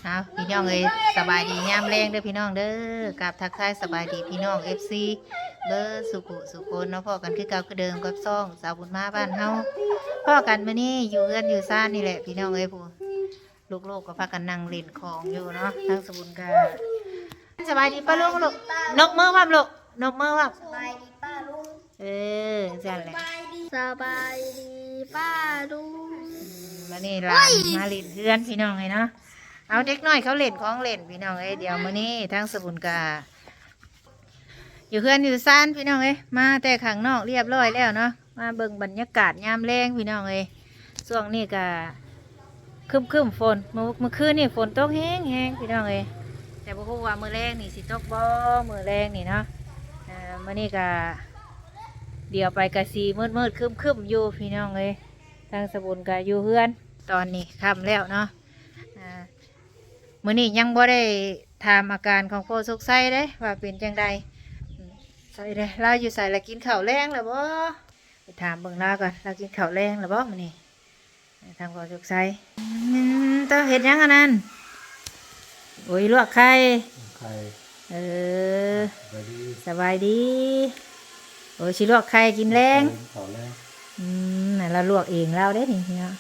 ອ້າວ ພີ່ນ້ອງເອີຍ ສະບາຍດີຍາມແລງເດີພີ່ນ້ອງເດີ. ກາບທັກທາຍສະບາຍດີພີ່ນ້ອງເອັຟຊີເບິດສູ່ຜູ້ສູ່ຄົນເນາະ. ພໍ້ກັນຄືເກົ່າຄືເດີມກັບຊ່ອງສາວບຸນມາບ້ານເຮົາ. ພໍ້ກັນມື້ນີ້ຢູ່ເຮືອນຢູ່ຊານນີ້ແຫຼະພີ່ນ້ອງເອີຍ. ຜູ້ ລູກໆກໍພາກັນນັ່ງຫຼິ້ນຂອງຢູ່ເນາະ. ທາງສະບຸນກໍ ສະບາຍດີປ້າລຸງລູກ. ນົບມືພ້ອມລູກ ນົບມືພ້ອມ. ສະບາຍດີປ້າລຸງ. ເອີ ຈັ່ງຊັ້ນແຫຼະ. ສະບາຍດີປ້າລຸງ. ອືມ ບັດນີ້ຫຼານມາຫຼິ້ນເຮືອນພີ່ນ້ອງເອີຍເນາະ. ເອົາ ເດັກນ້ອຍເຂົາຫຼິ້ນຂອງຫຼິ້ນພີ່ນ້ອງເອີຍ. ດຽວມື້ນີ້ທາງສະບຸນກະຢູ່ເຮືອນຢູ່ຊານພີ່ນ້ອງເອີຍ. ມາແຕ່ຂ້າງນອກລຽບຮ້ອຍແລ້ວເນາະ. ມາເບິ່ງບັນຍາກາດຍາມແລງພີ່ນ້ອງເອີຍ. ຊ່ວງນີ້ກະຄຶ້ມໆຝົນ. ມື້ ມື້ຄືນນີ້ຝົນຕົກແຮງໆພີ່ນ້ອງເອີຍ. ແຕ່ບໍ່ຮູ້ວ່າມື້ແລງນີ້ຊິຕົກບໍ່ ມື້ແລງນີ້ເນາະ. ເອີ ມື້ນີ້ກະ ດຽວໄປກະຊິມືດໆຄຶ້ມໆຢູ່ພີ່ນ້ອງເອີຍ. ທາງສະບຸນກະຢູ່ເຮືອນ ຕອນນີ້ຄ່ຳແລ້ວເນາະ. ອ່າ ມື້ນີ້ຍັງບໍ່ໄດ້ຖາມອາການຂອງພໍ່ໂຊກໄຊເດ້ ວ່າເປັນຈັ່ງໃດ. ອືມ ໃສເດ້ ລາວຢູ່ໃສລະ ກິນເຂົ້າແລງແລ້ວບໍ່? ໄປຖາມເບິ່ງລາວກ່ອນ ລາວກິນເຂົ້າແລງແລ້ວບໍ່ມື້ນີ້? ທາງພໍ່ໂຊກໄຊ. ອືມ ເຈົ້າເຮັດຫຍັງອັນນັ້ນ? ໂອ້ຍ ລວກໄຂ່. ໄຂ່. ເອີ ສະບາຍດີ ສະບາຍດີ. ໂອ້ຍ ຊິລວກໄຂ່ກິນແລງ. ກິນເຂົ້າແລງ. ອືມ ນັ້ນລາວລວກເອງລາວເດ້ນີ້ເນາະ.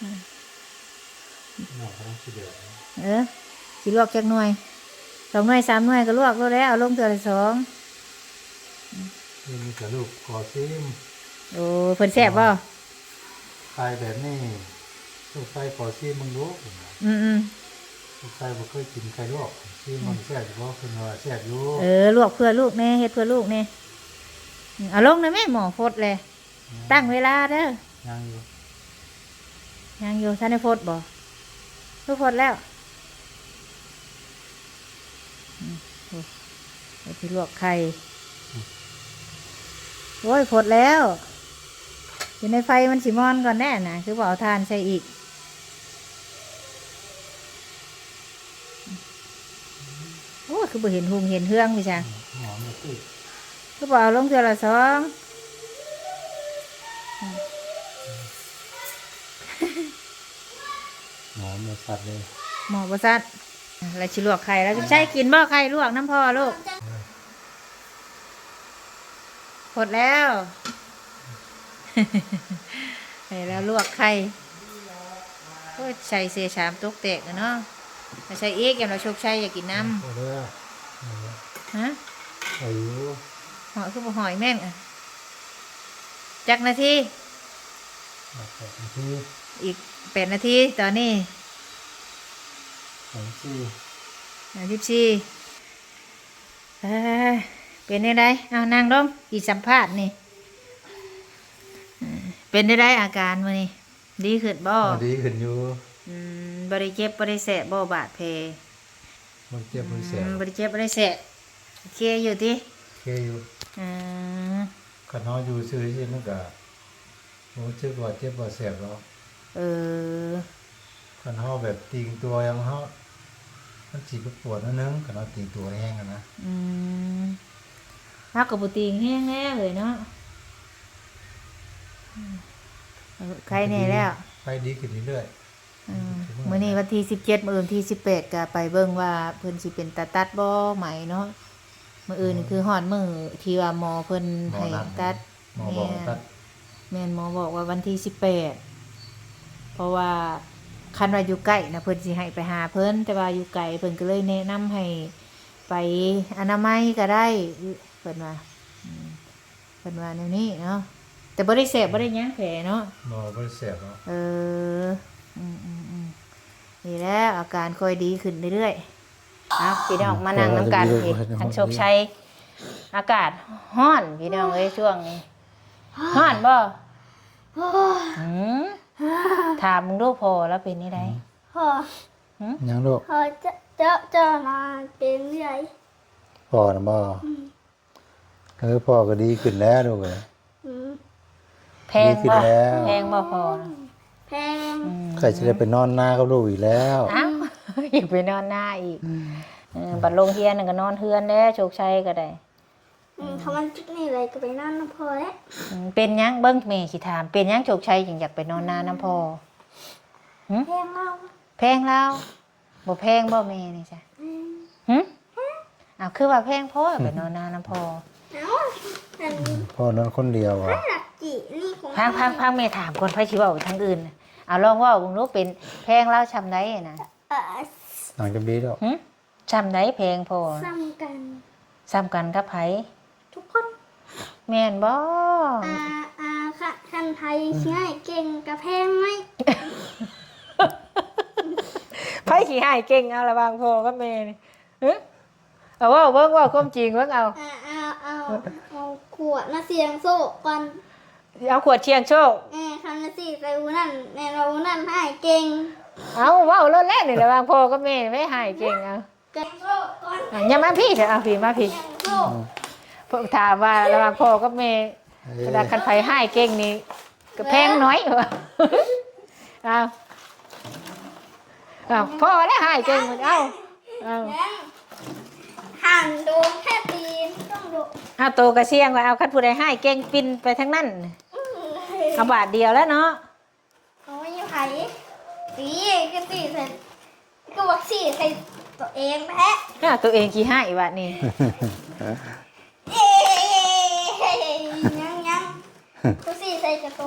ອືມ ເອີ ຊິລວກຈັກໜ່ວຍ ສອງໜ່ວຍສາມໜ່ວຍກໍລວກໂລດແຫຼະ ເອົາລົງເທື່ອລະສອງ. ນີ້ກະລູກຂໍຊີມ. ໂອ້ ເພິ່ນແຊບບໍ່? ໄຂ່ແບບນີ້ ລູກໄຊຂໍຊີມເບິ່ງດູ. ອືມໆ ລູກໄຊບໍ່ເຄີຍກິນໄຂ່ລວກ ຊີມເບິ່ງ ອືມ ແຊບຢູ່ບໍ່? ເພິ່ນວ່າແຊບຢູ່. ເອີ ລວກເພື່ອລູກແດ່ ເຮັດເພື່ອລູກແດ່. ອືມ ເອົາລົງນະແມ່ ໝໍ້ຟົດແລ້ວ. ອືມ ຕັ້ງເວລາເດີ. ຍັງຢູ່ ຍັງຢູ່ ທັນໄດ້ຟົດບໍ່? ຄືຟົດແລ້ວ. ອືມ ໂອ້ ເອົາຊິລວກໄຂ່. ອືມ ໂອ້ຍ ຟົດແລ້ວ. ຢູ່ໃນໄຟມັນຊິມອນກ່ອນແດ່ນະ ຄືບໍ່ເອົາຖ່ານໃສ່ອີກ? ໂອ້ຍ ຄືບໍ່ເຫັນຮຸ່ງເຫັນເຮືອງ ມີຫຍັງ ອືມ ຫອມເລີຍ ຄືບໍ່ເອົາລົງເທື່ອລະສອງ? ອືມ ຫອມບໍ່ຊັດເລີຍ ໝໍ້ບໍ່ຊັດ. ແລ້ວຊິລວກໄຂ່ ແລ້ວຊິໃຊ້ກິນບໍ່ ໄຂ່ລວກນຳພໍ່ລູກ? ເອີ ໝົດແລ້ວ ໃຫ້ລາວລວກໄຂ່. ໂອ້ຍ ໃສ່ເສສາມຕົກແຕກແລ້ວເນາະ. ໃສ່ອີກ ຢ້ານວ່າໂຊກໄຊຢາກກິນນຳ. ພໍແລ້ວ ຮະ? ເອົາຢູ່ ຫອຍຄືບໍ່ຫອຍແມ່ນ. ຈັກນາທີ? ແປດນາທີ ອີກແປດນາທີ ຕອນນີ້ ສາມສິບສີ່ ສາມສິບສີ່. ເອີ ເປັນແນວໃດ? ເອົາ ນັ່ງລົງ ຊິສຳພາດນີ້. ເອີ ເປັນແນວໃດອາການມື້ນີ້? ດີຂຶ້ນບໍ່? ເອີ ດີຂຶ້ນຢູ່. ອືມ ບໍ່ໄດ້ເຈັບ ບໍ່ໄດ້ແສບບໍ່ ບາດແຜ? ບໍ່ເຈັບ ບໍ່ໄດ້ແສບ. ອືມ ບໍ່ໄດ້ເຈັບ ບໍ່ໄດ້ແສບ ໂອເຄຢູ່ຕິ? ໂອເຄຢູ່. ອືມ ຄັນເຮົາຢູ່ຊື່ຊິມັນກະ ບໍ່ຮູ້ສຶກວ່າເຈັບວ່າແສບດອກ. ເອີ ຄັນເຮົາແບບຕີງຕົວຫຍັງເຮົາ ມັນຊິປວດໜ້ອຍໜຶ່ງ ຄັນເຮົາຕີງຕົວແຮງຫັ້ນນະ. ອືມ ເຮົາກໍບໍ່ຕີງແຮງແລ້ວເອີຍເນາະ. ອືມ ເອີ ໄຄແນ່ແລ້ວ ໄຄດີຂຶ້ນເລື້ອຍໆ. ອືມ ມື້ນີ້ວັນທີສິບເຈັດ ມື້ອື່ນທີສິບແປດ ກໍໄປເບິ່ງວ່າເພິ່ນຊິເປັນຕາຕັດບໍ່ໄໝເນາະ. ມື້ອື່ນຄືຮອດມື້ທີ່ວ່າໝໍເພິ່ນໃຫ້ຕັດ. ໝໍບອກໃຫ້ຕັດ. ແມ່ນ ແມ່ນ ໝໍບອກວ່າວັນທີສິບແປດ ເພາະວ່າຄັນວ່າຢູ່ໃກ້ນະ ເພິ່ນຊິໃຫ້ໄປຫາເພິ່ນ ແຕ່ວ່າຢູ່ໄກ ເພິ່ນກໍເລີຍແນະນຳໃຫ້ໄປອະນາໄມກໍໄດ້ ເພິ່ນວ່າ. ອືມ ເພິ່ນວ່າແນວນີ້ເນາະ ແຕ່ບໍ່ໄດ້ແສບ ບໍ່ໄດ້ຫຍັງແຜເນາະ. ບໍ່ ບໍ່ໄດ້ແສບເນາະ. ເອີ ອືມໆໆ ນີ້ແຫຼະ ອາການຄ່ອຍດີຂຶ້ນເລື້ອຍໆ. ເອົາ ພີ່ນ້ອງ ມານັ່ງນຳກັນ. ອືມ ທາງໂຊກໄຊ ອາກາດຮ້ອນພີ່ນ້ອງເອີຍ ຊ່ວງນີ້. ຮ້ອນບໍ່? ອືມ ຖາມເບິ່ງດູ ພໍ່ລາວເປັນແນວໃດ? ພໍ່ ຫຶ? ຫຍັງລູກ? ພໍ່ ເຈົ້າ ເຈົ້າ ເຈົ້ານະເປັນແນວໃດ? ພໍ່ນະບໍ່? ອືມ ເອີ ພໍ່ກໍດີຂຶ້ນແລ້ວລູກເອີຍ. ອືມ ແພງບໍ່? ດີຂຶ້ນແລ້ວ ແພງບໍ່ພໍ່? ແພງ. ອືມ ຂ້ອຍຊິໄດ້ໄປນອນນາກັບລູກອີກແລ້ວ. ອ້າວ ຢາກໄປນອນນາອີກ. ອືມ ເອີ ບັດໂຮງຮຽນນັ້ນກໍນອນເຮືອນແລ້ວ ໂຊກໄຊກໍໄດ້. ອືມ ຖ້າມັນຈຸດນີ້ໄດ້ກໍໄປນອນນຳພໍ່ແຫຼະ. ອືມ ເປັນຫຍັງ? ເບິ່ງ ແມ່ຊິຖາມ ເປັນຫຍັງໂຊກໄຊຈຶ່ງຢາກໄປນອນນານຳພໍ່? ຫຶ? ແພງລາວ ແພງລາວ. ບໍ່ແພງບໍ່ແມ່ນີ້ຈ້ະ? ຫຶ? ອ້າວ ຄືວ່າແພງພໍ ໄປນອນນານຳພໍ່. ເອົ້າ ອັນ ພໍ່ນອນຄົນດຽວຫວາ? ຫຼັກຈີ່ນີ້ຂອງ ຟັງ ຟັງ ຟັງແມ່ຖາມກ່ອນ ໃຜຊິເວົ້າທາງອື່ນ. ເອົາ ລອງເວົ້າເບິ່ງດູ ເປັນແພງລາວຊ່ຳໃດນະ? ເອີ ນາງຈຳດີດອກ. ຫຶ? ຊ່ຳໃດແພງພໍ? ສ່ຳກັນ. ສ່ຳກັນກັບໃຜ? ທຸກຄົນ. ແມ່ນບໍ່? ອ່າ ອ່າ ຄັນ ຄັນໃຜຂີ້ຮ້າຍເກັ່ງກະແພງໄວ້. ໃຜຂີ້ຮ້າຍເກັ່ງ ເອົາ ລະຫວ່າງພໍ່ກັບແມ່ນີ້? ຫຶ? ເອົາ ເວົ້າເບິ່ງ ເວົ້າຄວາມຈິງເບິ່ງ ເອົາ. ອ່າ ເອົາ ເອົາ ເອົາຂວດມາສ່ຽງໂຊກກ່ອນ. ເອົາຂວດສ່ຽງໂຊກ. ເອີ ຄັນມາຊີ້ໃສ່ຜູ້ນັ້ນ ແມ່ນວ່າຜູ້ນັ້ນຮ້າຍເກັ່ງ. ເອົາ ເວົ້າໂລດແຫຼະ ນີ້ລະຫວ່າງພໍ່ກັບແມ່ ໃຜຮ້າຍເກັ່ງ ເອົາ. ສ່ຽງໂຊກກ່ອນ. ອ່ະ ຢ່າມາພີ້ເຖາະ ເອົາ ພີ້ມາພີ້. ສ່ຽງໂຊກ. ເອີ ເພິ່ນຖາມວ່າລະຫວ່າງພໍ່ກັບແມ່ ເອີ ເວລາຄັນໃຜຮ້າຍເກັ່ງນີ້ ກະແພງໜ້ອຍ. ເອີ ເອົາ ເອົາ ພໍແລ້ວ ຮ້າຍເກັ່ງ ເອົາ ເອົາ ຫັ້ນໂດນແຄ່ຕີນ ຕ້ອງໂດນ. ເອົາ ໂຕກະສ່ຽງວ່າ ເອົາ ຄັນຜູ້ໃດຮ້າຍເກັ່ງປິ່ນໄປທາງນັ້ນ. ອືມ ເອົາບາດດຽວແລ້ວເນາະ. ໂອ້ຍ ໃຜ ຕີ ຄືຕີໃສ່ ຄືວ່າຕີໃສ່ໂຕເອງແທ້. ໂຕເອງຂີ້ຮ້າຍບາດນີ້. ເອີ ຍັງ ຍັງ ກູຕີໃສ່ກະໂຕ.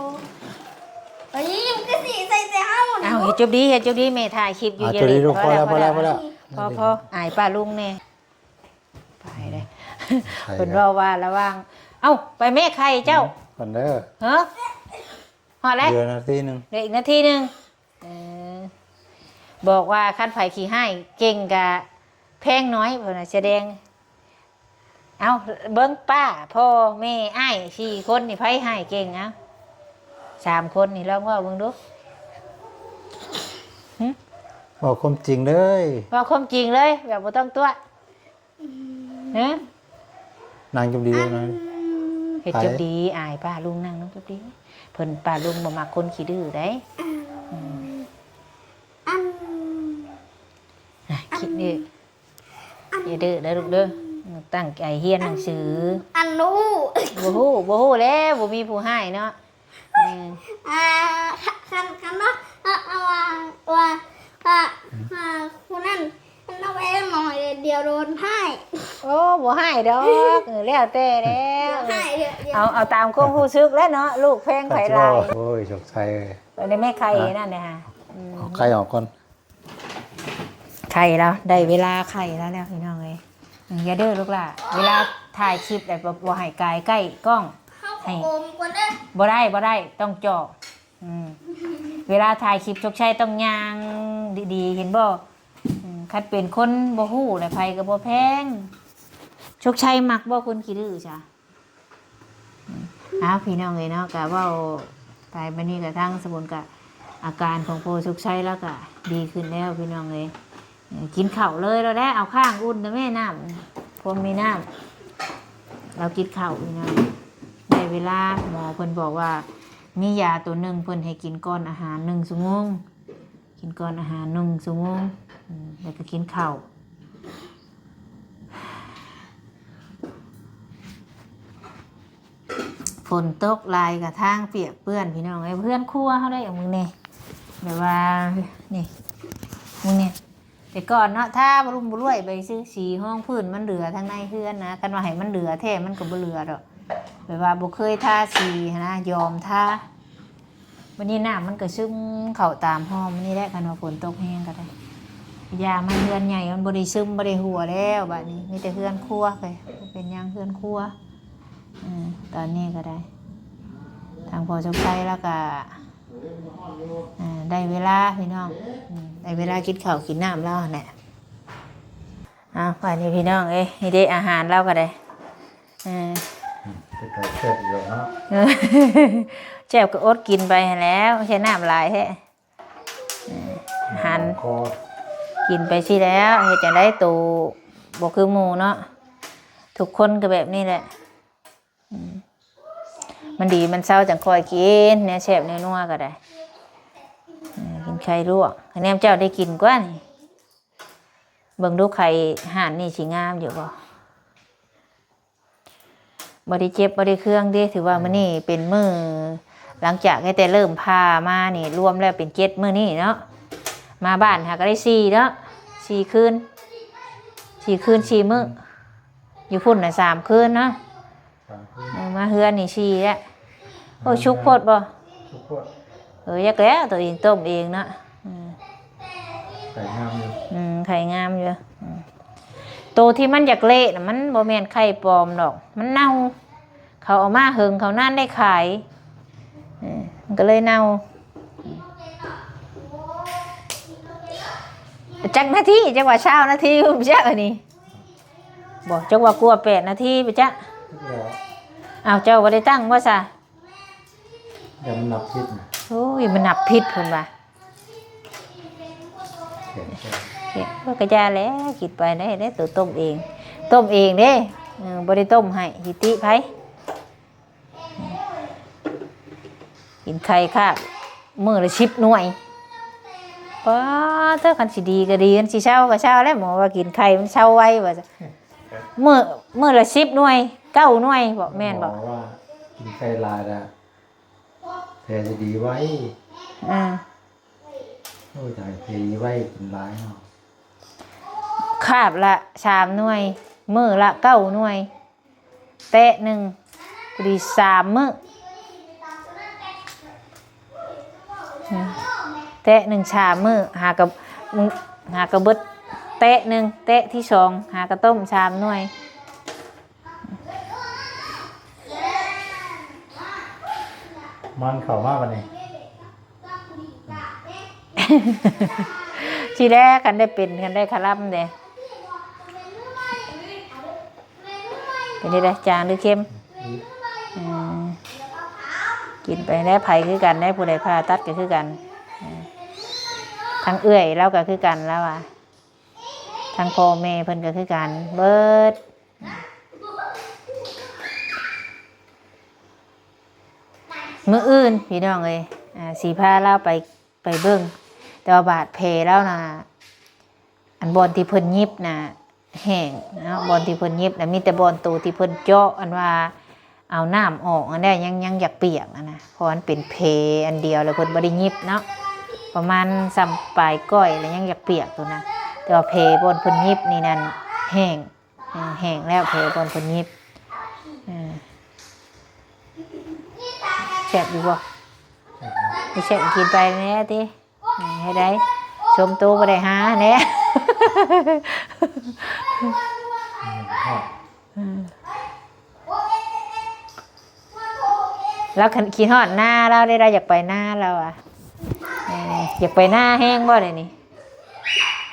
ເອີຍ ກູຕີໃສ່ແຕ່ເຮົານີ້. ອ້າວ ເຮັດຈົບດີ ເຮັດຈົບດີ ແມ່ຖ່າຍຄລິບຢູ່. ອ່າ ຈົບດີລູກ ພໍແລ້ວ ພໍແລ້ວ ພໍແລ້ວ ພໍ ພໍ ອາຍປ້າລຸງແດ່. ໄປເດ້ ເພິ່ນເວົ້າວ່າລະຫວ່າງ ເອົ້າ ໄປແມ່ໄຂ່ເຈົ້າ ກ່ອນເດີ. ເອີ ຮອດແລ້ວ ເຫຼືອນາທີໜຶ່ງ ເຫຼືອອີກນາທີໜຶ່ງ. ເອີ ບອກວ່າຄັນໃຜຂີ້ຮ້າຍເກັ່ງກະແພງໜ້ອຍ ເພິ່ນວ່າສະແດງ. ເອົ້າ ເບິ່ງປ້າ ພໍ່ ແມ່ ອ້າຍ ສີ່ຄົນນີ້ ໃຜຮ້າຍເກັ່ງ? ເອົ້າ ສາມຄົນນີ້ ລອງເວົ້າເບິ່ງດູ. ຫຶ? ເວົ້າຄວາມຈິງເລີຍ ເວົ້າຄວາມຈິງເລີຍ ແບບບໍ່ຕ້ອງຕົວະ. ຫຶ? ນາງຈົບດີນະ ເຮັດຈົບດີ ອາຍປ້າລຸງ ນັ່ງລົງຈົບດີ. ເພິ່ນ ປ້າລຸງບໍ່ມັກຄົນຂີ້ດື້ເດ້. ອືມ ອັນ ນະ ຂີ້ດື້ ອັນ ຢ່າດື້ເດີລູກເດີ ຕັ້ງໃຈຮຽນໜັງສື. ອັນ ບໍ່ຮູ້ ບໍ່ຮູ້ ບໍ່ຮູ້ແລ້ວ ບໍ່ມີຜູ້ຮ້າຍເນາະ. ເອີ ອ່າ ຄັນ ຄັນວ່າ ວ່າ ວ່າ ວ່າ ວ່າຜູ້ນັ້ນ ມັນເອົາໄວ້ໜ້ອຍດຽວໂດນຮ້າຍ. ໂອ້ ບໍ່ຮ້າຍດອກ ເອີ ແລ້ວແຕ່ແລ້ວ. ບໍ່ຮ້າຍ ດຽວ ດຽວ ເອົາ ເອົາຕາມຄວາມຮູ້ສຶກແຫຼະເນາະ ລູກແພງໃຜຫຼາຍ. ໂອ້ຍ ສົກໄຊ ອັນນີ້ແມ່ໄຂ່ ອ່ະ ນັ້ນນະ. ອືມ ເອົາໄຂ່ອອກກ່ອນ. ໄຂ່ແລ້ວ ໄດ້ເວລາໄຂ່ແລ້ວ ແລ້ວພີ່ນ້ອງເອີຍ. ອືມ ຢ່າດື້ລູກຫຼ້າ ເວລາຖ່າຍຄລິບແລ້ວ ບໍ່ ບໍ່ໃຫ້ກາຍໃກ້ກ້ອງ ເຮົາກໍ ໃຫ້ ໂອມກ່ອນເດີ. ບໍ່ໄດ້ ບໍ່ໄດ້ ຕ້ອງຈອກ. ອືມ ເວລາຖ່າຍຄລິບ ສົກໄຊຕ້ອງຍ່າງດີໆ ເຫັນບໍ່? ອືມ ຄັນເປັນຄົນບໍ່ຮູ້ແຫຼະ ໃຜກໍບໍ່ແພງ. ສົກໄຊມັກບໍ່ຄົນຂີ້ດື້ຊະ? ອ້າວ ພີ່ນ້ອງເອີຍເນາະ ກະເວົ້າໄປ ບັດນີ້ກະທາງສະບຸນກະ ອາການຂອງພໍ່ສຸກໄຊລາວກະດີຂຶ້ນແລ້ວ ພີ່ນ້ອງເອີຍ. ກິນເຂົ້າເລີຍລາວແຫຼະ ເອົາຂ້າງອຸ່ນນະແມ່ ນ້ຳ ພວມມີນ້ຳ ລາວກິນເຂົ້າ ພີ່ນ້ອງ. ໄດ້ເວລາ ໝໍເພິ່ນບອກວ່າ ມີຢາໂຕໜຶ່ງ ເພິ່ນໃຫ້ກິນກ່ອນອາຫານໜຶ່ງຊົ່ວໂມງ. ກິນກ່ອນອາຫານໜຶ່ງຊົ່ວໂມງ ອືມ ແລ້ວກໍກິນເຂົ້າ. ຝົນຕົກຫຼາຍກະທາງປຽກເປື້ອນ ພີ່ນ້ອງເອີຍ. ເຮືອນຄົວເຮົາໄດ້ ເອົາ ມື້ນີ້ ແບບວ່າ ນີ້ ມື້ນີ້ ແຕ່ກ່ອນເນາະ ທາບໍ່ລຸ່ມບໍ່ລວຍໄປຊື່ ສີຮອງພື້ນມັນເຫຼືອທາງໃນເຮືອນນະ. ຄັນວ່າໃຫ້ມັນເຫຼືອແທ້ ມັນກໍບໍ່ເຫຼືອດອກ ແບບວ່າບໍ່ເຄີຍທາສີຫັ້ນນະ ຍອມທາ. ບັດນີ້ນ້ຳມັນກໍຊຶມເຂົ້າຕາມຮ່ອງມັນນີ້ແຫຼະ ຄັນວ່າຝົນຕົກແຮງກໍໄດ້. ຢ່າມາເຮືອນໃຫຍ່ ມັນບໍ່ໄດ້ຊຶມ ບໍ່ໄດ້ຮົ່ວແລ້ວ ບັດນີ້ມີແຕ່ເຮືອນຄົວໄປ ເປັນຫຍັງເຮືອນຄົວ. ເອີ ຕອນນີ້ກໍໄດ້ ທາງພໍ່ສົກໄຊລາວກໍ ເອີ ໄດ້ເວລາ ພີ່ນ້ອງ ອືມ ໄດ້ເວລາກິນເຂົ້າກິນນ້ຳລາວຫັ້ນແຫຼະ. ອ້າວ ອັນນີ້ ພີ່ນ້ອງເອີຍ ນີ້ເດ້ ອາຫານລາວກໍໄດ້. ເອີ ເປັນຕາແຊບຢູ່ດອກເນາະ ແຊບກໍອົດກິນໄປຫັ້ນແຫຼ້ວ ໃຊ້ນ້ຳຫຼາຍແທ້. ເອີ ອາຫານ ຄອ ກິນໄປຊີ້ແລ້ວ ເຮັດຈັ່ງໃດໂຕບໍ່ຄືໝູ່ເນາະ ທຸກຄົນກໍແບບນີ້ແຫຼະ. ອືມ ມັນດີມັນເຊົາຈັ່ງຄ່ອຍກິນ ແນວແຊບແນວນົວກໍໄດ້. ເອີ ກິນໄຂ່ລວກ ແນມເຈົ້າໄດ້ກິນກວ່ານີ້. ເບິ່ງດູໄຂ່ຮ້ານນີ້ຊິງາມຢູ່ບໍ່? ບໍ່ໄດ້ເຈັບບໍ່ໄດ້ເຄືອງເດ້ ຖືວ່າ ອືມ ມື້ນີ້ເປັນມື້ ຫຼັງຈາກຕັ້ງແຕ່ເລີ່ມຜ່າມານີ້ ລວມແລ້ວເປັນເຈັດມື້ນີ້ເນາະ. ມາບ້ານຫາກໍໄດ້ສີ່ເນາະ ສີ່ຄືນ ສີ່ຄືນສີ່ມື້ ຢູ່ພຸ້ນນະສາມຄືນເນາະ ສາມຄືນ ເອີ ມາເຮືອນນີ້ສີ່ແລ້ວ. ໂອ້ ສຸກໂພດບໍ່? ສຸກໂພດ. ເອີ ຢາກແລ້ວ ໂຕເອງຕົ້ມເອງເນາະ. ອືມ ໄຂ່ງາມຢູ່ ອືມ ໄຂ່ງາມຢູ່. ອືມ ໂຕທີ່ມັນຢາກເລະນະ ມັນບໍ່ແມ່ນໄຂ່ປອມດອກ ມັນເນົ່າ. ເຂົາເອົາມາເຫິງເຂົານານໄດ້ຂາຍ ເອີ ມັນກໍເລີຍເນົ່າ. ຈັກນາທີ? ຈັກວ່າຊາວນາທີ ບໍ່ຈັກອັນນີ້ ບໍ່ ຈັກວ່າກວ່າແປດນາທີ ບໍ່ຈັກ. ເອີ ອ້າວ ເຈົ້າບໍ່ໄດ້ຕັ້ງບໍ່ຊະ? ຢ່າມັນນັບຜິດນະ. ໂອ້ຍ ມັນນັບຜິດເພິ່ນວ່າ. ເອີ ກໍຢ່າແຫຼະ ກິນໄປໄດ້ ໄດ້ໂຕຕົ້ມເອງ ຕົ້ມເອງເດ້. ເອີ ບໍ່ໄດ້ຕົ້ມໃຫ້ ຊິຕິໃຜ? ກິນໄຂ່ຄາບມື້ລະສິບໜ່ວຍ. ປ້າເທີ ຄັນຊິດີກໍດີ ຄັນຊິເຊົາກໍເຊົາແຫຼະ. ໝໍວ່າກິນໄຂ່ມັນເຊົາໄວວ່າ ມື້ ມື້ລະສິບໜ່ວຍ ເກົ້າໜ່ວຍບໍ ແມ່ນບໍ? ໝໍວ່າກິນໄຂ່ຫຼາຍລະ ແຜຊິດີໄວ. ອືມ ໂອ້ຍ ຕາຍ ແຜດີໄວ ກິນຫຼາຍເນາະ. ຄາບລະສາມໜ່ວຍ ມື້ລະເກົ້າໜ່ວຍ ແຕະໜຶ່ງ ພໍດີສາມມື້. ອືມ ແຕະໜຶ່ງສາມມື້ ຫາກະ ຫາກະເບິດແຕະໜຶ່ງ ແຕະທີສອງ ຫາກະຕົ້ມສາມໜ່ວຍ. ມັນເຂົ້າມາບັດນີ້. ຊິແລ ຄັນໄດ້ເປັນ ຄັນໄດ້ຄະລຳເດ້. ເປັນຈັ່ງໃດ ຈາງຫຼືເຄັມ? ອືມ ອືມ ກິນໄປແລ້ວ ໃຜຄືກັນໄດ໋ ຜູ້ໃດຜ່າຕັດກໍຄືກັນ. ເອີ ທາງເອື້ອຍລາວກໍຄືກັນ ລາວວ່າ ທາງພໍ່ແມ່ເພິ່ນກໍຄືກັນເບິດ. ມື້ອື່ນພີ່ນ້ອງເອີຍ ອ່າ ຊິພາລາວໄປ ໄປເບິ່ງ ແຕ່ວ່າບາດແຜລາວນະ ອັນບ່ອນທີ່ເພິ່ນຫຍິບນະແຫ້ງເນາະ ບ່ອນທີ່ເພິ່ນຫຍິບນະ ມີແຕ່ບ່ອນໂຕທີ່ເພິ່ນເຈາະ ອັນວ່າເອົານ້ຳອອກຫັ້ນແຫຼະ ຍັງ ຍັງຢາກປຽກຫັ້ນນະ ເພາະມັນເປັນແຜອັນດຽວ ແລ້ວເພິ່ນບໍ່ໄດ້ຫຍິບເນາະ ປະມານສ່ຳປາຍກ້ອຍ ແລ້ວຍັງຢາກປຽກໂຕນະ ແຕ່ວ່າແຜບ່ອນເພິ່ນຫຍິບນີ້ນັ້ນແຫ້ງ. ເອີ ແຫ້ງແລ້ວ ແຜບ່ອນເພິ່ນຫຍິບ. ເອີ ແຊບຢູ່ບໍ່? ບໍ່ແຊບ ກິນໄປແດ່ຕິ. ເອີ ເຮັດໃດ ຊົມໂຕບໍ່ໄດ້ຫາແດ່. ອືມ ລາວຄັນຄິດຮອດນາລາວເດ້ ລາວຢາກໄປນາລາວວ່າ. ເອີ ຢາກໄປນາແຮງບໍ່ດຽວນີ້?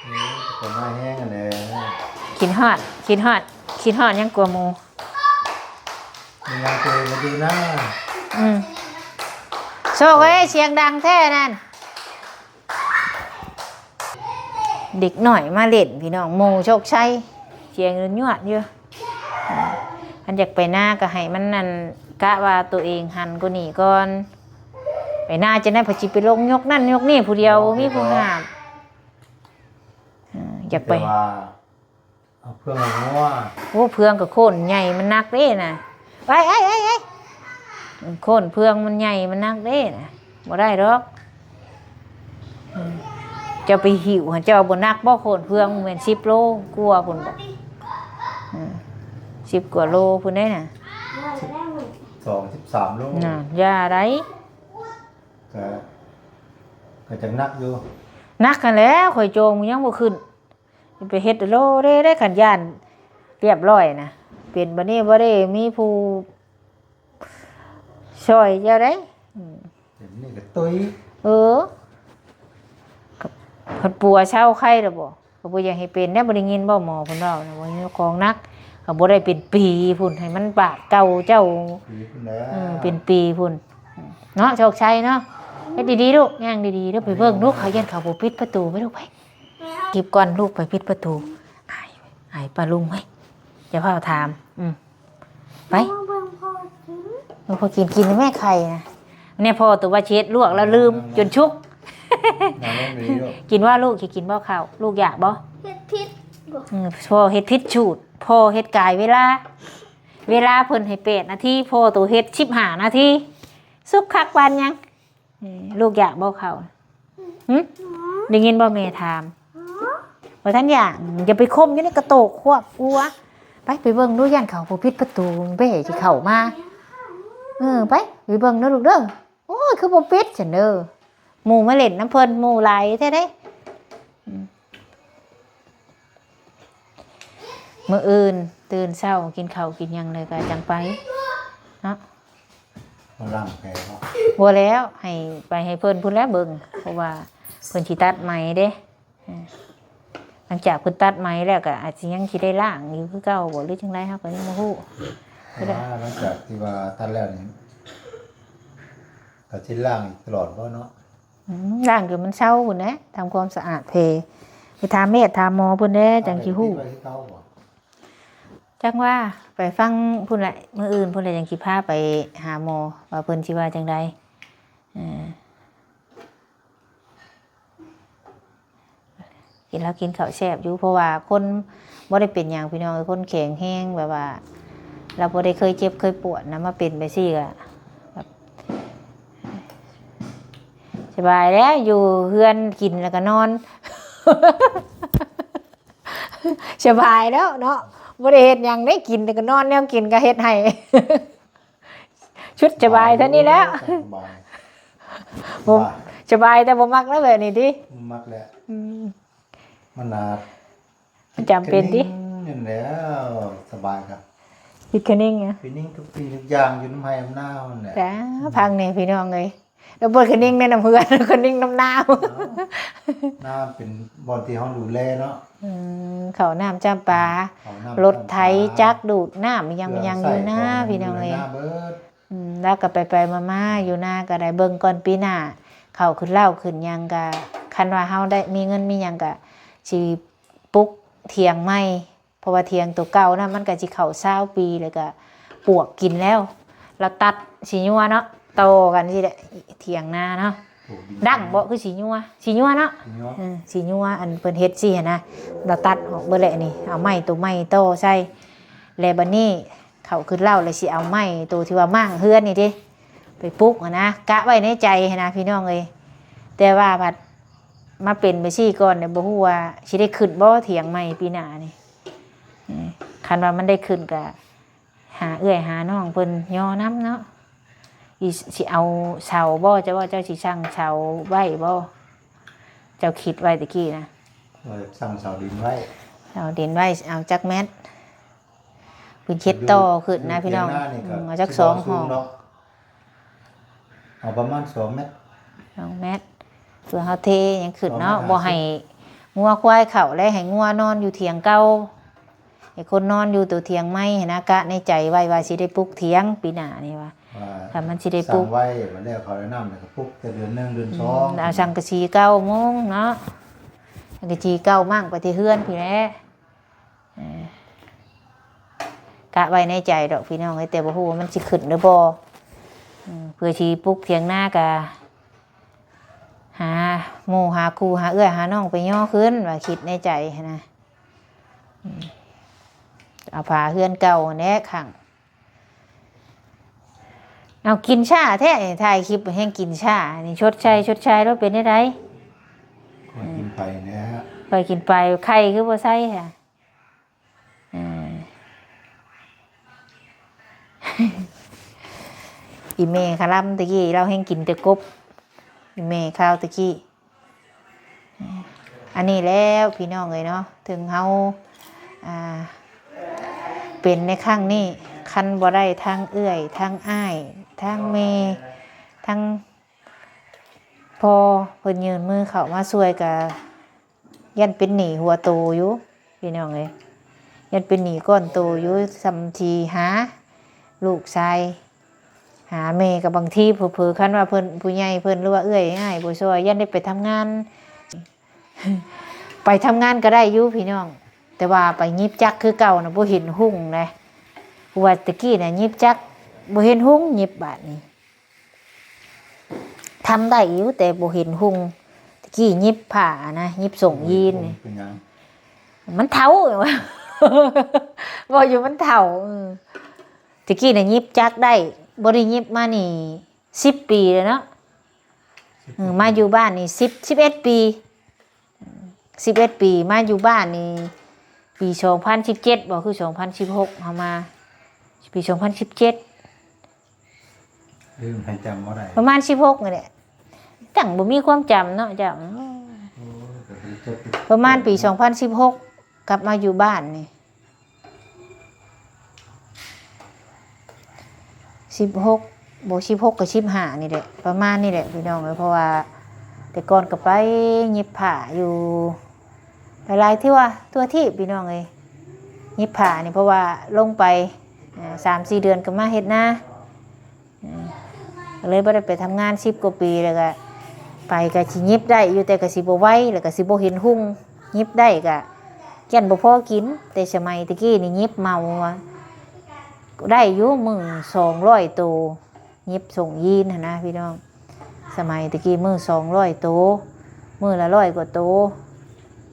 ເອີ ໄປນາແຮງຫັ້ນແຫຼະ. ຄິດຮອດ ຄິດຮອດ ຄິດຮອດຍັງກວ່າໝູ່. ມີງານໂຕມາຢູ່ນາ. ອືມ ໂຊກເອີຍ ສຽງດັງແທ້ນັ້ນ. ເດັກນ້ອຍມາຫຼິ້ນ ພີ່ນ້ອງ ໝູ່ໂຊກໄຊ ສຽງຍວດຢູ່. ຄັນຢາກໄປນາກໍໃຫ້ມັນນັ້ນ ກະວ່າໂຕເອງຫັນກວ່ານີ້ກ່ອນ. ໄປນາຈັ່ງໃດ ເພິ່ນຊິໄປລົງຍົກນັ້ນຍົກນີ້ຜູ້ດຽວ ບໍ່ມີຜູ້ຫ້າມ. ເອີ ຢາກໄປ ແຕ່ວ່າ ເອົາເຟືອງເອົາງົວ. ໂອ້ ເຟືອງກໍໂຄ້ນໃຫຍ່ ມັນໜັກເດ້ນະ. ໄອ້ ໄອ້ ໄອ້ ໄອ້ ໂຄ້ນເຟືອງມັນໃຫຍ່ ມັນໜັກເດ້ນະ ບໍ່ໄດ້ດອກ. ອືມ ເຈົ້າໄປຫິ້ວຫັ້ນ ເຈົ້າເອົາບໍ່ໜັກບໍ່ ໂຄ້ນເຟືອງ ແມ່ນສິບໂລກວ່າພຸ້ນບໍ? ອືມ ສິບກວ່າໂລພຸ້ນເດ້ນະ. ສິບສອງ ສິບສາມໂລ. ນະ ຢ່າໃດ໋. ກະ ກະຈັກໜັກຢູ່. ໜັກຫັ້ນແຫຼະ ຂ້ອຍໂຈງຍັງບໍ່ຂຶ້ນ. ໄປເຮັດໂລເດ້ ໄດ້ຄັນຢ້ານລຽບລ້ອຍນະ ເປັນບັດນີ້ບໍ່ໄດ້ມີຜູ້ຊ່ອຍເຈົ້າໄດ໋. ອືມ ເປັນນີ້ກໍຕຸ້ຍ. ເອີ ຄັນປົວເຊົາໄຄແລ້ວບໍ່? ກໍບໍ່ຢາກໃຫ້ເປັນແດ່ ບໍ່ໄດ້ຍິນບໍ່ ໝໍເພິ່ນເວົ້ານະ ບໍ່ມີຂອງໜັກ ກໍບໍ່ໄດ້ເປັນປີພຸ້ນ ໃຫ້ມັນບາດເກົ່າເຈົ້າ. ປີພຸ້ນແຫຼະ. ອືມ ເປັນປີພຸ້ນເນາະ ໂຊກໄຊເນາະ. ເຮັດດີໆລູກ ຍ່າງດີໆເດີ ໄປເບິ່ງລູກ ເຂົາຢ້ານເຂົາບໍ່ປິດປະຕູ ໄປລູກ ໄປ. ເກັບກ່ອນ ລູກໄປປິດປະຕູ. ອາຍ ອາຍປ້າລຸງເວີຍ ຢ່າຟ້າວຖາມ. ອືມ ໄປ ມາເບິ່ງພໍ່ກິນ ເບິ່ງພໍ່ກິນ ກິນແມ່ໄຂ່ນະ. ແນ່ພໍ່ຕົວວ່າຊິເຮັດລວກແລ້ວລືມຈົນຊຸກ. ກິນບໍ່ລູກ? ຊິກິນບໍ່ເຂົ້າ? ລູກຢາກບໍ່? ເຮັດຜິດບໍ່? ອືມ ພໍ່ເຮັດຜິດສູດ ພໍ່ເຮັດກາຍເວລາ ເວລາເພິ່ນໃຫ້ແປດນາທີ ພໍ່ໂຕເຮັດສິບຫ້ານາທີ ສຸກຄັກປານຫຍັງ. ເອີ ລູກຢາກບໍ່ເຂົ້າ? ຫຶ? ໄດ້ຍິນບໍ່ແມ່ຖາມ? ບໍ່ທັນຢ່າງ ຢ່າໄປຂົ່ມຢູ່ໃນກະໂຕກຄວບຄົວ. ໄປ ໄປເບິ່ງດູ ຢ້ານເຂົາບໍ່ປິດປະຕູ ແບ້ຊິເຂົ້າມາ. ເອີ ໄປ ໄປເບິ່ງເດີລູກເດີ. ໂອ້ຍ ຄືບໍ່ປິດຊັ້ນເດີ. ໝູ່ມາຫຼິ້ນນຳເພິ່ນ ໝູ່ຫຼາຍແທ້ເດ້. ອືມ ມື້ອື່ນຕື່ນເຊົ້າ ກິນເຂົ້າກິນຫຍັງແລ້ວກໍຈັ່ງໄປເນາະ. ບໍ່ລ້າງແຜບໍ່? ບໍ່ແລ້ວ ໃຫ້ໄປໃຫ້ເພິ່ນພຸ້ນແຫຼະເບິ່ງ ເພາະວ່າເພິ່ນຊິຕັດໃໝ່ເດ້. ເອີ ຫຼັງຈາກເພິ່ນຕັດໃໝ່ແລ້ວກໍອາດຊິຍັງຊິໄດ້ລ້າງຢູ່ຄືເກົ່າບໍ່ ຫຼືຈັ່ງໃດ ເຮົາກໍຍັງບໍ່ຮູ້. ແຕ່ວ່າຫຼັງຈາກທີ່ວ່າຕັດແລ້ວນີ້ ກໍຊິລ້າງອີກຕະຫຼອດບໍ່ເນາະ? ອືມ ລ້າງຈົນມັນເຊົາພຸ້ນແຫຼະ ທຳຄວາມສະອາດແຜ ໄປຖາມແພດຖາມໝໍເພິ່ນແດ່ ຈັ່ງຊິຮູ້. ຕິດໄວ້ຄືເກົ່າບໍ່? ຈັກວ່າ ໄປຟັງພຸ້ນແຫຼະ ມື້ອື່ນພຸ້ນແຫຼະ ຈັ່ງຊິພາໄປຫາໝໍ ວ່າເພິ່ນຊິວ່າຈັ່ງໃດ. ເອີ ກິນ ລາວກິນເຂົ້າແຊບຢູ່ ເພາະວ່າຄົນບໍ່ໄດ້ເປັນຫຍັງພີ່ນ້ອງເອີຍ ຄົນແຂງແຮງ ແບບວ່າລາວບໍ່ໄດ້ເຄີຍເຈັບເຄີຍປວດນະ ມາເປັນແບບຊີ້ກໍແບບ ສະບາຍແລ້ວ ຢູ່ເຮືອນກິນແລ້ວກໍນອນ ສະບາຍແລ້ວເນາະ ບໍ່ໄດ້ເຮັດຫຍັງເດ້ ກິນແລ້ວກໍນອນ ແນວກິນກໍເຮັດໃຫ້ ຊຸດສະບາຍເທົ່ານີ້ແຫຼະ. ໂອ້ຍ ສະບາຍ ບໍ່ ສະບາຍ ສະບາຍແຕ່ບໍ່ມັກແລ້ວແບບນີ້ຕິ ບໍ່ມັກແຫຼະ. ອືມ ມັນໜາ ມັນຈຳເປັນຕິ ແມ່ນແລ້ວ ສະບາຍຄັກ ຄິດຄະນິງ ຄະນິງທຸກສິ່ງທຸກຢ່າງຢູ່ນຳໄຮ່ນຳນາຫັ້ນແຫຼະ. ຈ້າ ອືມ ຟັງແດ່ພີ່ນ້ອງເອີຍ ລະບໍ່ຄະນິງໃນນຳເຮືອນ ຄະນິງນຳນາ ນາເປັນບ່ອນທີ່ເຮົາດູແລເນາະ. ອືມ ເຂົ້ານ້ຳຈຳປາ ເຂົ້ານ້ຳ ລົດໄຖ ຈຳປາ ຈັກດູດນ້ຳ ອີຫຍັງ ເຄື່ອງໃຊ້ ຢູ່ນາ ຂອງ ພີ່ນ້ອງເອີຍ ຢູ່ໃນນາເບິດ. ອືມ ລາວກໍໄປໆມາໆຢູ່ນາກໍໄດ້ ເບິ່ງກ່ອນປີໜ້າເຂົ້າຂຶ້ນເລົ້າຂຶ້ນຫຍັງກໍ ຄັນວ່າເຮົາໄດ້ມີເງິນມີຫຍັງກໍຊິປຸກຖຽງໃໝ່ ເພາະວ່າຖຽງໂຕເກົ່ານະ ມັນກໍຊິເຂົ້າຊາວປີ ແລ້ວກໍປວກກິນແລ້ວ ລາວຕັດຊິຍົວເນາະ ຕໍ່ກັນຊີ້ແຫຼະ ຖຽງນາເນາະ. ໂອ້ ດີ ດັງບໍ່ ຄືຊິຍົວ ຊິຍົວເນາະ ຊິຍົວ ເອີ ຊິຍົວ ອັນເພິ່ນເຮັດຊີ້ຫັ້ນນະ ລາວຕັດອອກເບິດແຫຼະນີ້ ເອົາໄມ້ໂຕໃໝ່ຕໍ່ໃສ່ ແລະບັດນີ້ ເຂົາຄຶດເລົ່າແລ້ວຊິເອົາໄມ້ໂຕທີ່ວ່າມ້າງເຮືອນນີ້ເດ້ ໄປປຸກຫັ້ນນະ ກະໄວ້ໃນໃຈຫັ້ນນະພີ່ນ້ອງເອີຍ. ແຕ່ວ່າພັດມາເປັນແບບຊີ້ກ່ອນ ແລ້ວບໍ່ຮູ້ວ່າຊິໄດ້ຂຶ້ນບໍ່ຖຽງໃໝ່ປີໜ້ານີ້. ເອີ ຄັນວ່າມັນໄດ້ຂຶ້ນກະຫາເອື້ອຍຫານ້ອງເພິ່ນຍໍນຳເນາະ. ຊິ ຊິເອົາເສົາບໍ່? ເຈົ້າວ່າເຈົ້າຊິສ້າງເສົາໄວ້ບໍ່? ເຈົ້າຄິດໄວ້ຕະກີ້ນະ ວ່າສ້າງເສົາດິນໄວ້ ເສົາດິນໄວ້ ເອົາຈັກແມັດ? ເພິ່ນເຮັດຕໍ່ຂຶ້ນນະພີ່ນ້ອງ ເອົາຈັກສອງຫ້ອງ ເອົາປະມານສອງແມັດ ສອງແມັດ ເພື່ອເຮົາເທຫຍັງຂຶ້ນເນາະ ສອງແມັດຫ້າສິບ ບໍ່ໃຫ້ງົວຄວາຍເຂົ້າ ແລະໃຫ້ງົວນອນຢູ່ຖຽງເກົ່າ ໃຫ້ຄົນນອນຢູ່ໂຕຖຽງໃໝ່ຫັ້ນນະ. ກະໃນໃຈໄວ້ວ່າຊິໄດ້ປຸກຖຽງປີໜ້ານີ້ວ່າ ວ່າ ຖ້າມັນຊິໄດ້ປຸກ ສ້າງໄວ້ ບັດແລ້ວເຂົາໄດ້ນ້ຳແລ້ວກໍປຸກແຕ່ເດືອນໜຶ່ງເດືອນສອງ ອືມ ເອົາສັງກະສີເກົ່າມຸງເນາະ ສັງກະສີເກົ່າໝັ້ງໄປທີ່ເຮືອນພີ້ແຫຼະ. ເອີ ກະໄວ້ໃນໃຈດອກພີ່ນ້ອງເອີຍ ແຕ່ບໍ່ຮູ້ວ່າມັນຊິຂຶ້ນຫຼືບໍ່. ເອີ ເພື່ອຊິປຸກຖຽງນາກະຫາໝູ່ຫາຄູ່ຫາເອື້ອຍຫານ້ອງໄປຍໍຂຶ້ນ ວ່າຄິດໃນໃຈຫັ້ນນະ. ເອີ ເອົາຝາເຮືອນເກົ່າຫັ້ນແຫຼະຂັງ. ເອົາ ກິນຊ້າແທ້ ຖ່າຍຄລິບແຮ່ງກິນຊ້າ ນີ້ຊົດໃສ່ ຊົດໃສ່ແລ້ວເປັນແນວໃດ? ຂ້ອຍກິນໄປແລ້ວ ຂ້ອຍກິນໄປ ໄຂ່ຄືບໍ່ໃສ່ຫະ? ເອີ ອີ່ແມ່ຄະລຳຕະກີ້ ລາວແຮ່ງກິນແຕ່ກົບ ອີ່ແມ່ຄາວຕະກີ້. ອັນນີ້ແລ້ວພີ່ນ້ອງເອີຍເນາະ ເຖິງເຮົາ ອ່າ ເປັນໃນຄັ້ງນີ້ ຄັນບໍ່ໄດ້ທັງເອື້ອຍ ທັງອ້າຍ ທັງແມ່ ທັງພໍ່ເພິ່ນຍື່ນມືເຂົ້າມາຊ່ວຍ ກະຢ້ານເປັນໜີ້ຫົວໂຕຢູ່ພີ່ນ້ອງເອີຍ ຢ້ານເປັນໜີ້ກ້ອນໂຕຢູ່ ສ່ຳທີ່ຫາລູກຊາຍ ຫາແມ່ກໍບາງທີເຜີໆ ຄັນວ່າເພິ່ນ ຜູ້ໃຫຍ່ເພິ່ນ ຫຼືວ່າເອື້ອຍອ້າຍບໍ່ຊ່ອຍ ຢ້ານໄດ້ໄປທຳງານ ໄປທຳງານກໍໄດ້ຢູ່ພີ່ນ້ອງ ແຕ່ວ່າໄປຫຍິບຈັກຄືເກົ່ານະ ບໍ່ເຫັນຮຸ່ງເດ້. ເພາະວ່າແຕ່ກີ້ນະຫຍິບຈັກບໍ່ເຫັນຮຸ່ງ ຫຍິບບາດນີ້ ທຳໄດ້ຢູ່ ແຕ່ບໍ່ເຫັນຮຸ່ງ. ແຕ່ກີ້ຫຍິບຜ້ານະ ຫຍິບສົ່ງຢີນນີ້ ເປັນຫຍັງ? ມັນເຖົ້າ ເວົ້າຢູ່ມັນເຖົ້າ. ເອີ ແຕ່ກີ້ນະຫຍິບຈັກໄດ້ ບໍ່ໄດ້ຫຍິບມານີ້ສິບປີແລ້ວເນາະ. ເອີ ມາຢູ່ບ້ານນີ້ສິບ ສິບເອັດປີ. ສິບເອັດປີ ມາຢູ່ບ້ານນີ້ປີສອງພັນສິບເຈັດບໍ່ ຄືສອງພັນສິບຫົກ ເຮົາມາ ປີສອງພັນສິບເຈັດ ລືມ ໃຫ້ຈຳບໍ່ໄດ້ ປະມານສິບຫົກນີ້ແຫຼະ ຈັ່ງບໍ່ມີຄວາມຈຳເນາະເຈົ້າ. ໂອ້ຍ ປະມານປີສອງພັນສິບຫົກ ກັບມາຢູ່ບ້ານນີ້ ສິບຫົກ ບໍ່ ສິບຫົກ ກັບ ສິບຫ້າ ນີ້ແຫຼະ ປະມານນີ້ແຫຼະພີ່ນ້ອງເອີຍ. ເພາະວ່າແຕ່ກ່ອນກໍໄປຫຍິບຜ້າຢູ່ຫຼາຍໆ ທົ່ວ ທົ່ວທີບພີ່ນ້ອງເອີຍ ຫຍິບຜ້ານີ້. ເພາະວ່າລົງໄປ ເອີ່ ສາມສີ່ເດືອນກໍມາເຮັດນາ ເອີ່ ກໍເລີຍບໍ່ໄດ້ໄປທຳງານສິບກວ່າປີ ແລ້ວກໍໄປກໍຊິຫຍິບໄດ້ຢູ່ ແຕ່ກໍຊິບໍ່ໄວ ແລ້ວກໍຊິບໍ່ເຫັນຮຸ່ງ. ຫຍິບໄດ້ກະຢ້ານບໍ່ພໍກິນ ແຕ່ສະໄໝຕະກີ້ນີ້ຫຍິບເໝົາ ໄດ້ຢູ່ມື້ສອງຮ້ອຍໂຕ ຫຍິບສົ່ງຢີນຫັ້ນນະພີ່ນ້ອງ. ສະໄໝຕະກີ້ມື້ສອງຮ້ອຍໂຕ ມື້ລະຮ້ອຍກວ່າໂຕ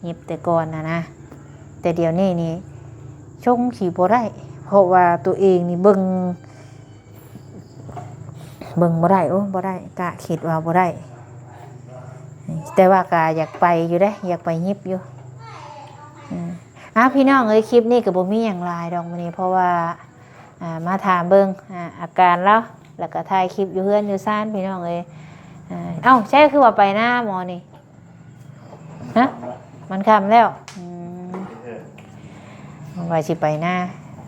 ຫຍິບແຕ່ກ່ອນຫັ້ນນະ. ແຕ່ດຽວນີ້ນີ້ຊົງຊິບໍ່ໄດ້ ເພາະວ່າຕົວເອງນີ້ເບິ່ງ ເບິ່ງບໍ່ໄດ້ ໂອ້ ບໍ່ໄດ້ ກະຄິດວ່າບໍ່ໄດ້ ແຕ່ວ່າກະຢາກໄປຢູ່ເດ້ ຢາກໄປຫຍິບຢູ່. ອືມ ອ້າ ພີ່ນ້ອງເອີຍ ຄລິບນີ້ກໍບໍ່ມີຫຍັງຫຼາຍດອກມື້ນີ້ ເພາະວ່າ ອ່າ ມາຖາມເບິ່ງ ອ່າ ອາການລາວ ແລ້ວກໍຖ່າຍຄລິບຢູ່ເຮືອນຢູ່ຊານພີ່ນ້ອງເອີຍ. ເອົ້າ ໃສຄືວ່າໄປນາໝໍນີ້? ຮະ? ມັນຄ່ຳແລ້ວ ອືມ ວ່າຊິໄປນາ.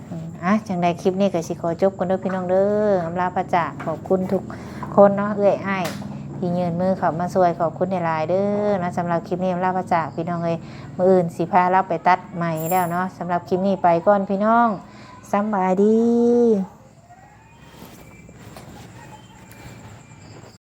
ອືມ ອ່ະ ຈັ່ງໃດຄລິບນີ້ກໍຊິຂໍຈົບກ່ອນເດີພີ່ນ້ອງເດີ ອຳລາພາຈາກ. ຂອບຄຸນທຸກຄົນເນາະ ເອື້ອຍອ້າຍທີ່ຍື່ນມືເຂົ້າມາຊ່ວຍ ຂອບຄຸນຫຼາຍໆເດີເນາະ. ສຳລັບຄລິບນີ້ອຳລາພາຈາກພີ່ນ້ອງເອີຍ ມື້ອື່ນຊິພາລາວໄປຕັດໃໝແລ້ວເນາະ. ສຳລັບຄລິບນີ້ໄປກ່ອນພີ່ນ້ອງ ສຳບາຍດີ.